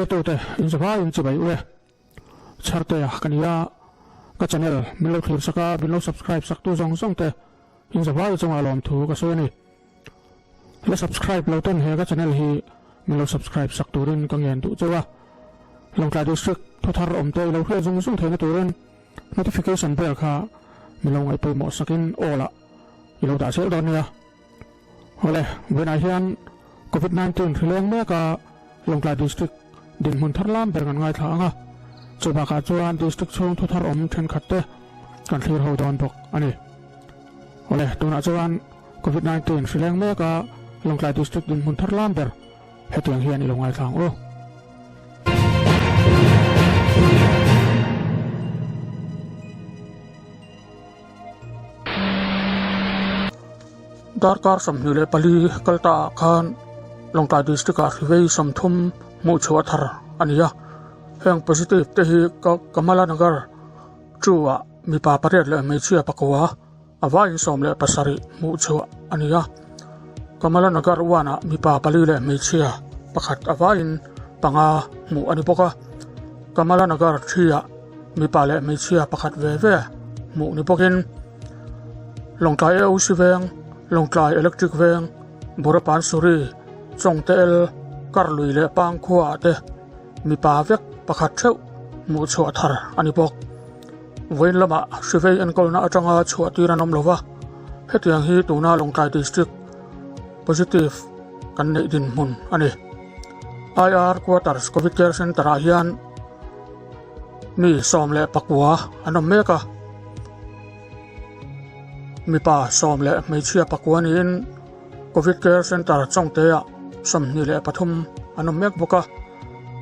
Thlir tute in zavai in chibai u e. Chhartea ka ni a, ka channel min lo thlir sak a, min lo subscribe sak tu zawng zawng te in zavai chungah lawmthu ka sawi a ni. La subscribe lo ten he ka channel hi min lo subscribe sak turin ka ngen duh cheu a. Lawngtlai District thuthar awm te i lo hriat zung zung theihna turin notification bell kha min lo ngaihpawimawh sakin all ah i lo dah zel dawn nia. Awle, vawiinah hian Covid 19 hri leng mek a Lawngtlai District dinhmun thar lam ber kan ngaithla ang a, chu bakah chuan District chhung thuthar awm thenkhat te kan thlir ho dawn bawk a ni. Awle, tunah chuan Covid 19 hri leng mek a Lawngtlai District dinhmun thar lam ber hetiang hian i lo ngaithla ang u. Darkar 24 kal ta ah khan Lawngtlai District ah hrivei 30 hmuh chhuah thar a ni a, heng positive te hi Kamala Nagar 2 ah mipa pariat leh hmeichhia pakua a vaiin 17 hmuh chhuah a ni a, Kamala Nagar 1 ah mipa pali leh hmeichhia pakhat a vaiin panga hmuh a ni bawk a, Kamala Nagar 3 ah mipa leh hmeichhia pakhat ve ve hmuh ni bawkin Lawngtlai AOC veng, Lawngtlai Electric veng, Borapansuri, Chawngte-el, Karlui leh Pangkhua ah te mipa vek pakhat theuh hmuh chhuah thar a ni bawk. Vawiin lamah hrivei enkawlna atanga chhuah tir an awm lo va, hetiang hi tuna Lawngtlai District positive kan neih dinhmun a ni. IR Quarters Covid Care Centre ah hian Mi 19 an awm mek a, mipa sawm leh hmeichhia pakua niin Covid Care Centre Chawngte-ah 23 an awm mek bawk a,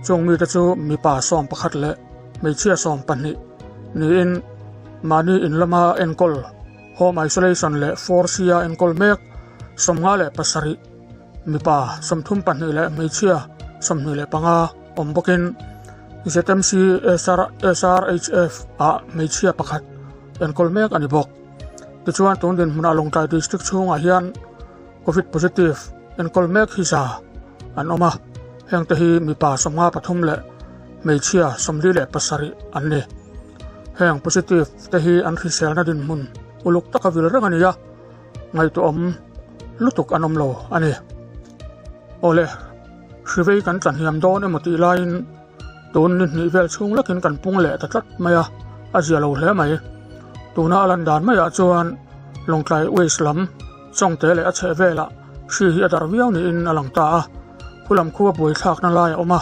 chung mite chu mipa 11 leh hmeichhia 12 niin mahni in lama enkawl Home Isolation leh 4C-a enkawl mek 57 mipa 32 leh hmeichhia 25 awm bawkin ZMC SRHF ah hmeichhia pakhat enkawl mek a ni bawk. Tichuan tun dinhmunah Lawngtlai District chhungah hian Covid positive enkawl mek hi za an awm a, hengte hi mipa 53 leh hmeichhia 47 an ni. Heng positive te hi an hriselna dinhmun uluk taka vil reng a ni a, ngaihtuahawm lutuk an awm lo a ni. Awle, hrivei kan tla hniam dawn emaw tih laiin tun ni hnih vel chhung lekin kan pung leh ta tlat mai a, a zia lo hle mai. Tuna a lan dan maiah chuan Lawngtlai Waste lam Chawngte leh a chheh velah hri hi a darh viau niin a lang ta a, khulam khu a buaithlakna lai a awm a,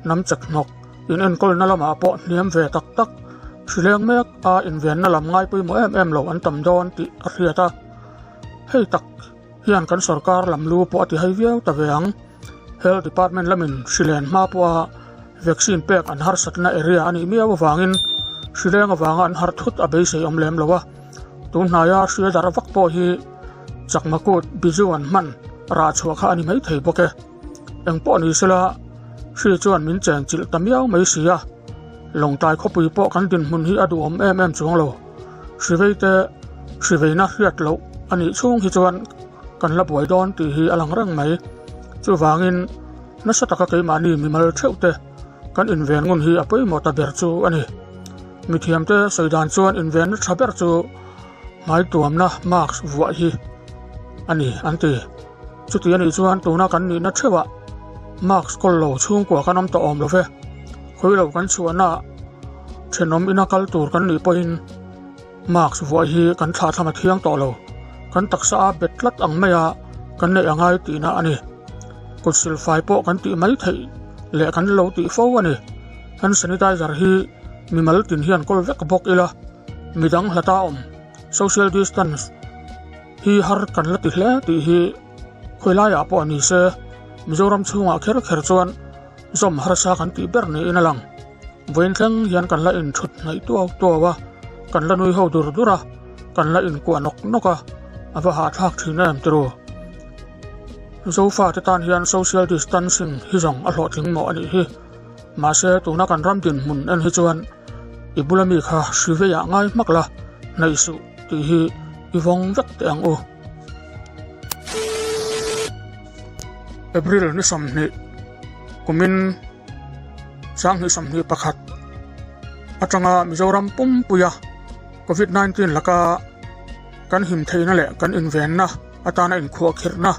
hnam chek hnawk in enkawlna lamah pawh hniam ve tak tak hri leng mek a invenna lam ngai pawimawh em em lo an tam dawn tih a hriat a, hei tak hian kan sorkar lam lu pawh a ti hai viau ta ve ang. Health Department lamin hri len hma pawha vaccine pek an harsatna area a nih miau avangin hri leng avanga an har thut a beisei awm lem lo a, tun hnaia hri a darh vak pawh hi chakma kut biju an hman rah chhuah kha a ni maithei bawk e. Engpawh ni sela hri chuan min chen chilh ta miau mai si a, Lawngtlai khawpui pawh kan dinhmun hi a duhawm em em chuang lo. Hrivei te hriveina hriat loh a nih chhung hi chuan kan la buai dawn tih hi a lang reng mai. Chuvangin nasa taka keimahni mimal theuh te kan inven ngun hi a pawimawh ta ber chu a ni. Mithiamte sawi dan chuan invenna tha ber chu hmaituamna mask vuah hi a ni an ti. Chuti a nih chuan tuna kan nihna theuhah mask kawl lo chhungkua kan awm tawh awm lo ve. Khawi lo kan chhuahnaah thenawm ina kal tur kan nih pawhin mask vuah hi kan thlah thlam a thiang tawh lo. Kan taksa a bet tlat ang maia kan neih a ngai tihna a ni. Kut silfai pawh kan tih mai theih leh kan lo tih fo a ni. Hand sanitizer hi mimal tin hian kawl vek bawk ila midang hlata awm social distance hi har kan la ti hle tih hi khawi laiah pawh a ni se Mizoram chhungah kher kher chuan zawm harsa kan tih ber niin a lang. Vawiin thleng hian kan la inthut hnaih tuau tuau a, kan la nui ho dur dur a, kan la inkuah nawk nawk a, a va hahthlak thin em tiraw? Zofa te tan hian social distancing hi zawng a hlawhtling mawh a nih hi. Mahse tuna kan ram dinhmun en hi chuan i bula mi kha hri veiah ngai hmak la, hnaih suh tih hi i vawng vek teh ang u. April ni 20 kumin. 2021 atanga Mizoram pumpuia Covid 19 laka kan him theihna leh kan invenna atana inkhuahkhirhna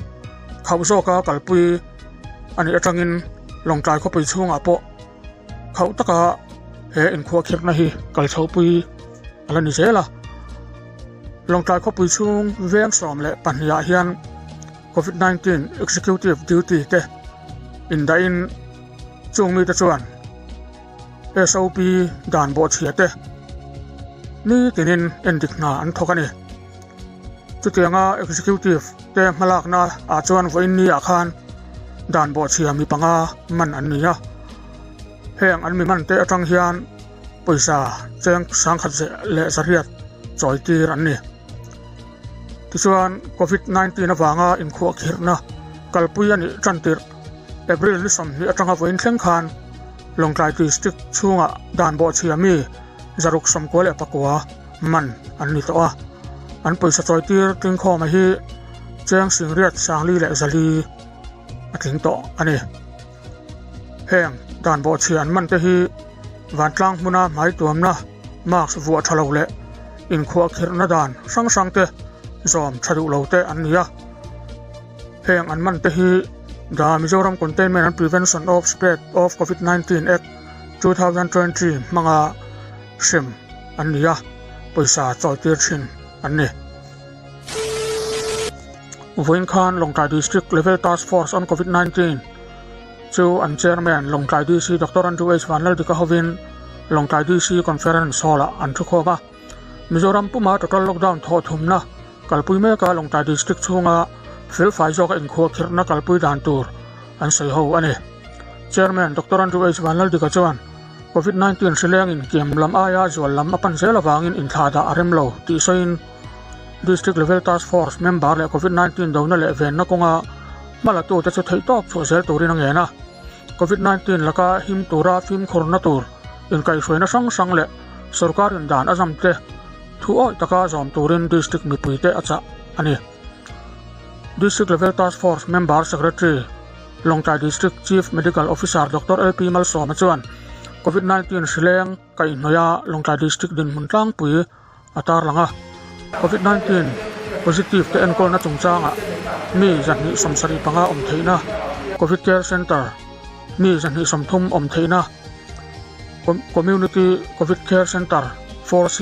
khauh zawka kalpui a nih atangin Lawngtlai khawpui chhungah pawh khauh taka he inkhuahkhirhna hi kal chhopui a la ni zel a. Lawngtlai khawpui chhung veng 12 ah hian Covid 19 Executive Duty te indahin chung mite chuan SOP dan bawhchhia te nitinin endik hna an thawk a ni. Chutianga Executive te hmalakna ah chuan vawiin ni ah khan dan bawhchhia mi panga man an ni a. Heng an mi man te atang hian pawisa cheng sangkhat leh zariat chawi tir an ni. Tichuan Covid 19 avanga inkhuahkhirhna kalpui a nih tan tirh April ni 20 atanga vawiin thleng khan Lawngtlai District chhungah dan bawhchhia mi 699 man an ni tawh a. An pawisa chawi tir tlingkhawma hi cheng singriat sangli leh zali a tling tawh a ni. Heng dan bawhchhia an man te hi vantlang hmuna hmai tuamna mask vuah tha lo leh inkhuahkhirhna dan hrang hrang te zawm tha duh lo te an ni a. Heng an man te hi The Mizoram Containment and Prevention of Spread of Covid-19 Act 2020 hmanga hrem an ni a, pawisa chawitir thin an ni. Vawiin khan Lawngtlai District Level Task Force on Covid-19 chu an Chairman Lawngtlai DC Doctor Andrew H Vanlaldika hovin Lawngtlai DC Conference Hall-ah an thukhawm a. Mizoram puma total lockdown thawh thumna kalpui meka Lawngtlai District chhunga felfai zawka inkhuahkhirhna kalpui dan tur an sawi ho a ni. Chairman Doctor Andrew H Vanlaldika chuan Covid-19 hrilengin kiam lam aia zual lam a pan zel avangin inthlahdah a rem lo tih sawiin District Level Task Force member leh Covid-19 dona leh venna kawnga hmalatute chu theihtawp chhuah zel turin a ngen a. Covid-19 laka him tura fimkhurna tur inkaihhruaina hrang hrang leh sorkarin dan a zam te thu awih taka zawm turin District mipuite a chah a ni. District Level Task Force member Secretary, Lawngtlai District Chief Medical Officer Doctor LP Malsawma chuan Covid-19 hrileng kaihhnawih a Lawngtlai District dinhmun tlangpui a tarlang a. Covid 19 positive te enkawlna chungchangah mi 275 awm theihna Covid Care Centre, mi 230 awm theihna Community Covid Care Centre, 4C,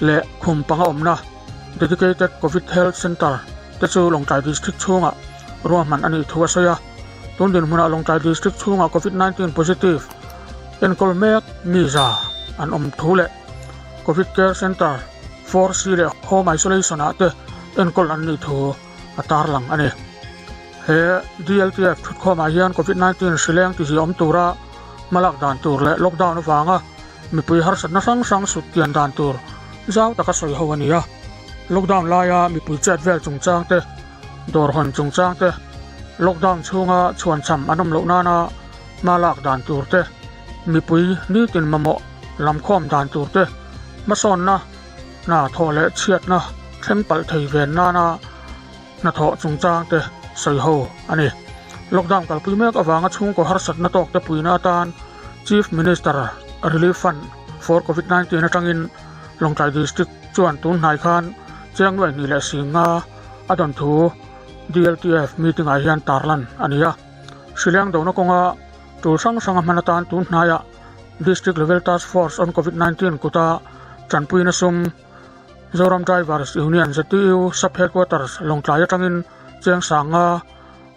leh khum panga awmna Dedicated Covid Health Centre te chu Lawngtlai District chhungah ruahman a nih thu a sawi a. Tun dinhmunah Lawngtlai District chhungah Covid 19 positive enkawl mek mi za an awm thu leh Covid Care Centre, 4C leh Home Isolation ah te enkawl an nih thu a tarlang a ni. He DLTF thutkhawmah hian Covid 19 hrileng ti ziahawm tura hmalak dan tur leh lockdown avanga mipui harsatna hrang hrang sut kian dan tur zau taka sawi ho a ni a. Lockdown laia mipui chet vel chungchang te, dawr hawn chungchang te, lockdown chhunga chhuancham an awm loh nana hmalak dan tur te, mipui nitin mamawh lamkhawm dan tur te, hmasawnna hna thawh leh chhiatna thleng palh thei ven nana hnathawh chungchang te sawi ho a ni. Lockdown kalpui mek avanga chhungkaw harsatna tawk te puina atan Chief Minister Relief Fund for Covid 19 atangin Lawngtlai District chuan tun hnai khan cheng nuai hnih leh singa a dawn thu DLTF meeting ah hian tarlan a ni a. Hrileng dona kawnga tul hrang hrang a hman atan tun hnaiah District Level Task Force on Covid 19 kuta tanpuina sum Zoram Drivers Union ZTU Sub Headquarters Lawngtlai atangin cheng sanga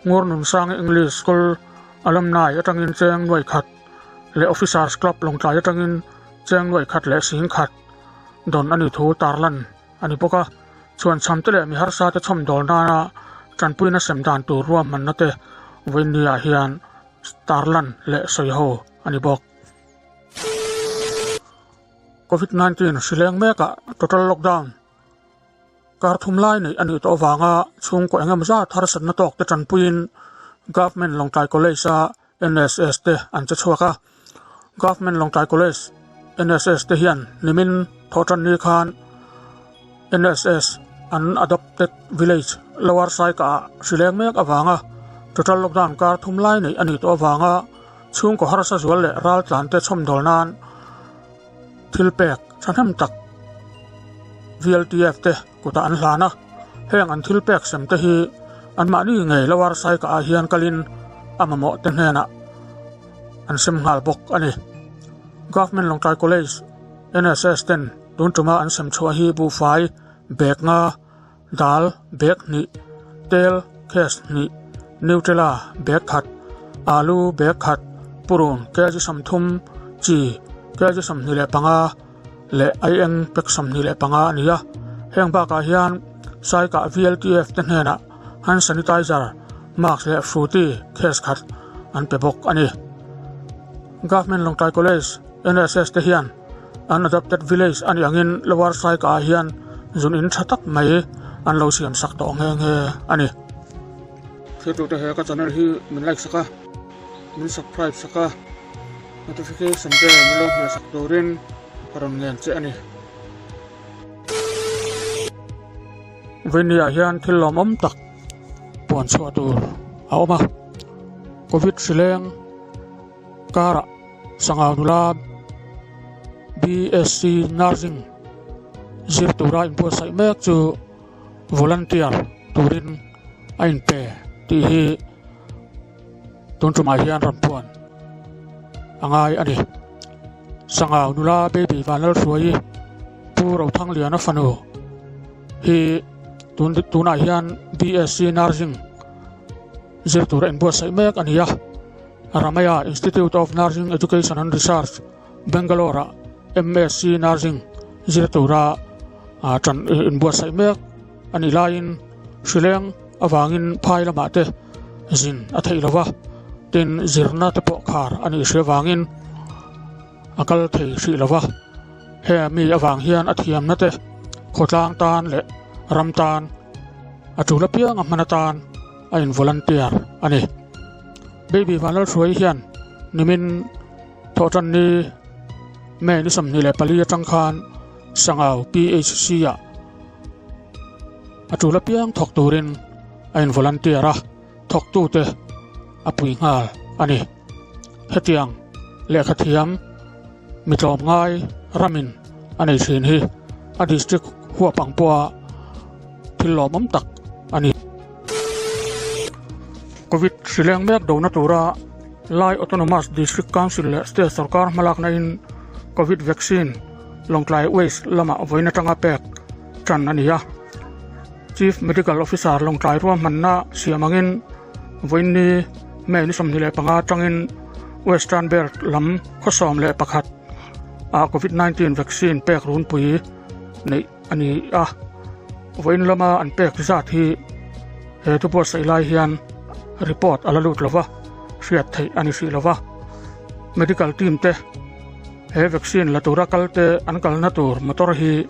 Ngur Nunsang English School Alumni atangin cheng nuai khat leh Officers Club Lawngtlai atangin cheng nuai khat leh sing khat dawn a ni thu tarlan a ni bawk a. Chhuanchham te leh mi harsa te chhawmdawl nana tanpuina sem dan tur ruahmanna te vawiin ah hian tarlan leh sawi ho a ni bawk. Covid 19 hrileng mekah total lockdown kar thum lai neih a nih tawh avanga chhungkaw eng emaw zat harsatna tawk te tanpuiin Government Lawngtlai College-a NSS te an che chhuak a. Government Lawngtlai College NSS te hian nimin thawhtan ni khan NSS an adopted village Lower Saika ah hrileng mek avanga total lockdown kar thum lai neih a nih tawh avanga. Chhungkaw harsa zual leh raltlante chhawmdawl nan thil pek thahnem tak VLTF te kutah an hlan a, heng an thil pek sem te hi anmahni ngei Lower Saika ah hian kalin a mamawh te hnenah an sem nghal bawk a ni. Government Lawngtlai College NSS ten tun tuma an sem chhuah hi buhfai bag nga Dal bag hnih, tel case hnih, Nutella bag khat, alu bag khat, purun kg 30, chi kg 25 leh aieng pack 25 a ni a. Heng bakah hian Saikah VLTF te hnenah hand sanitizer, mask leh fruity case khat an pe bawk a ni. Government Lawngtlai College NSS te hian An adopted village a nih angin Lower Saika ah hian zun in tha tak mai an lo siam sak tawh nghe nghe a ni. Thirtute he ka channel hi min like sak a, min subscribe sak a, notification te min lo hmeh sak turin ka rawn ngen che a ni. Vawinia ah hian thil lawmawm tak puan chhuah tur a awm a, Covid hri leng karah Sangau nula BSc Nursing zir tura inbuatsaih mek chu volunteer turin a inpe tih hi tun tumah hian rawn puan a ngai a ni. Sangau nula Baby Vanlalhruaii Pu Rothangliana fanu hi tun tunah hian BSc Nursing zir tura inbuatsaih mek a ni a. Ramaiah Institute of Nursing Education and Research, Bangalore-ah MSc Nursing zir tura tan inbuatsaih mek a nih laiin hrileng avangin phai lamah te zin a theih lo va, tin zirna te pawh khar a nih hria vangin a kal thei hrih lo va. He mi avang hian a thiamna te khawtlang tan leh ram tan a tul apiang a hman atan a in volunteer a ni. Baby Vanlalhruai hian nimin thawhtanni May ni 24 atang khan Sangau PHC ah a tul apiang thawk turin a in volunteer a, thawktute a pui nghal a ni. Hetiang lehkha thiam mi tlawmngai ramin a nei thin hi a district huap ang pawha thil lawmawm tak a ni. Covid hri leng mek dona tura Lai Autonomous District Council leh State sorkar hmalakna in Covid vaccine Lawngtlai West lamah vawiin atanga pek tan a ni a. Chief Medical Officer Lawngtlai ruahmanna siam angin vawiin ni May ni 25 atangin Western Belt lam khaw 11 ah Covid 19 vaccine pek runpui neih a ni a. Vawiin lama an pek zat hi he thu buatsaih lai hian report a la lut lova, hriat theih a ni hrih lova. Medical team te he vaccine la tura kal te an kalna tur motor hi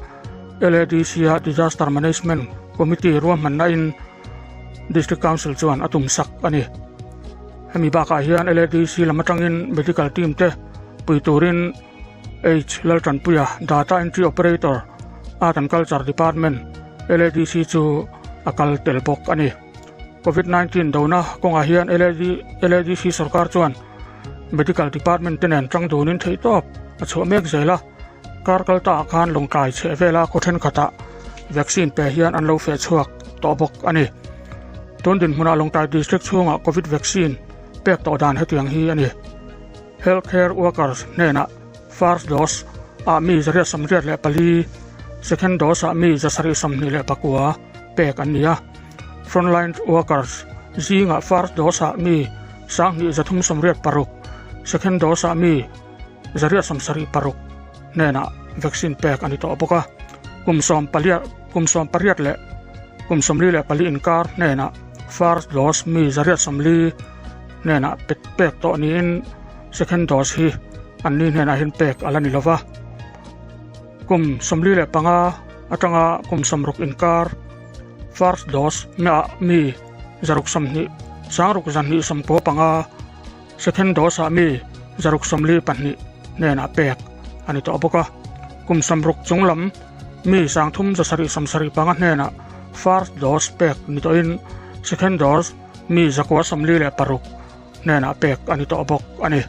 LADC a Disaster Management Committee ruahmanna in District Council chuan a tum sak a ni. Hemi bakah hian LADC lam atangin medical team te pui turin H Laltanpuia Data Entry Operator, Art and Culture Department, LADC chu a kal tel bawk a ni. Covid 19 dona kawngah hian LADC sorkar chuan Medical Department te nen tang dunin theihtawp a chhuah mek zel a. Kar kal ta ah khan Lawngtlai chheh vela khaw thenkhatah vaccine pe hian an lo feh chhuak tawh bawk a ni. Tun dinhmunah Lawngtlai District chhungah Covid vaccine pek tawh dan hetiang hi a ni. Health care workers hnenah first dose ah mi 184, second dose ah mi 729 pek an ni a. Frontline workers zingah first dose ah mi 2386, second dose ah mi 176 hnenah vaccine pek a ni tawh bawk a. Kum 18 leh kum 44 inkar hnenah first dose mi 140 hnenah pek tawh niin second dose hi anni hnenah hian pek a la ni lova. Kum 45 atanga kum 60 inkar first dose ah mi 120 6,295 second dose ah mi 142 hnenah pek a ni tawh bawk a. Kum 60 chunglam mi 3,775 hnenah first dose pek ni tawhin second dose mi 146. hnenah pek a ni tawh bawk a ni.